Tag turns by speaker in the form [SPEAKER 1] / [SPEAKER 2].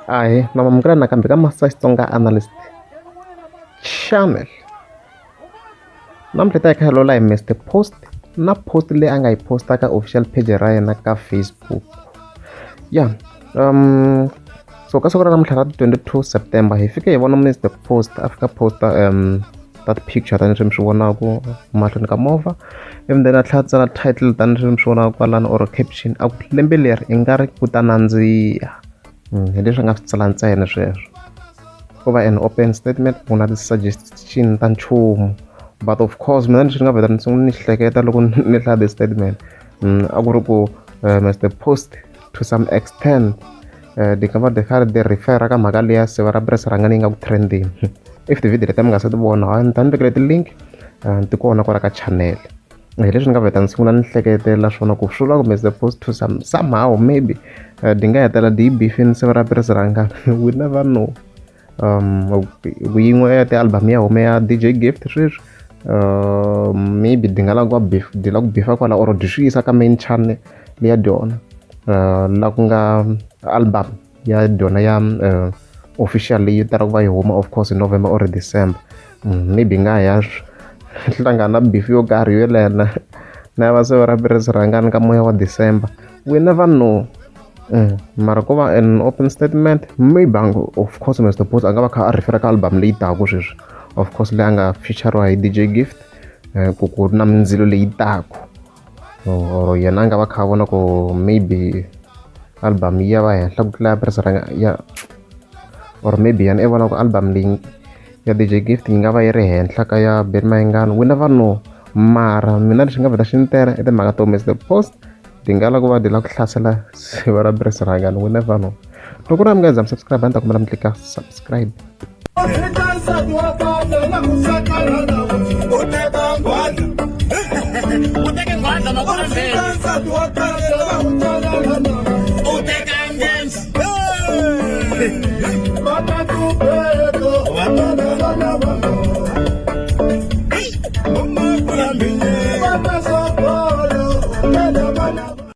[SPEAKER 1] Ahee na mamukela nakambe ka Master Xitsonga Analyst Channel. Namuntlha hi ta hi kha hi lola hi Mister Post na post leyi a nga yi posta ka official page ra yena ka Facebook. Ya so ka siku ra namuntlha ra 22 September hi fike hi vona Mister Post a fika posta that picture tanihileswi mi swi vonaka mahlweni ka movha ivi then a tlhela a tsala title tanihileswi mi swi vonaka kwalano or caption a ku lembe leri i nga ri ku ta nandziha. Hi leswi a nga swi tsala ntsena sweswo ko va an open statement ku na ti-suggestion ta nchumu but of course mina lexi ni nga vheta ni sungula ni hleketa loko ni hlaya this statement a ku ri ku Mister Post to some extent di nga va di karhi di refer ka mhaka liya siva ra Prince Rhangani yi nga ku trending if ti-video letiya mi nga se ti vona hayi ni ta ni vekela ti-link ti kona kwala ka channel hi leswi ni nga vheta ni sungula ni hleketela swona ku swi vula ku Mister Post to some somehow maybe di nga hetelela di yi bifini siva ra Prince Rhangani we never know yin'we ya ti-album ya hume ya D_J Gift sweswi maybe di nga lava ku va beef di lava ku beef-a kwala or di swi yisa ka main channel ya dyona la ku nga album ya dyona ya official leyi talaka ku va yi huma of course hi November or December maybe nga ya hlangana na beef yo karhi yo yelana na va siva ra Prince Rhangani ka moya wa December we never know. Mara ko va an open statement maybe of course Mister Post a nga va kha a refer ka album leyi taka sweswi of course leyi a nga feature-riwa hi D_J Gift ku ku na mindzilo leyi taka or yena a nga va kha a vona ku maybe album yi ya va henhla ku tlula ya Prince Rhangani ya or maybe yena i vona ku album leyi ya D_J Gift yi nga va yi ri henhla ka ya Benny Mayengani we never know mara mina lexi nga vheta xi ni tela i timhaka to Mister Post ti nga lava ku va di lava ku hlasela siva ra Prince Rhangani we never know loko ri mi nga za mi subscribe a ni ta kombela mi tlika subscribe.
[SPEAKER 2] U teke nghwandla.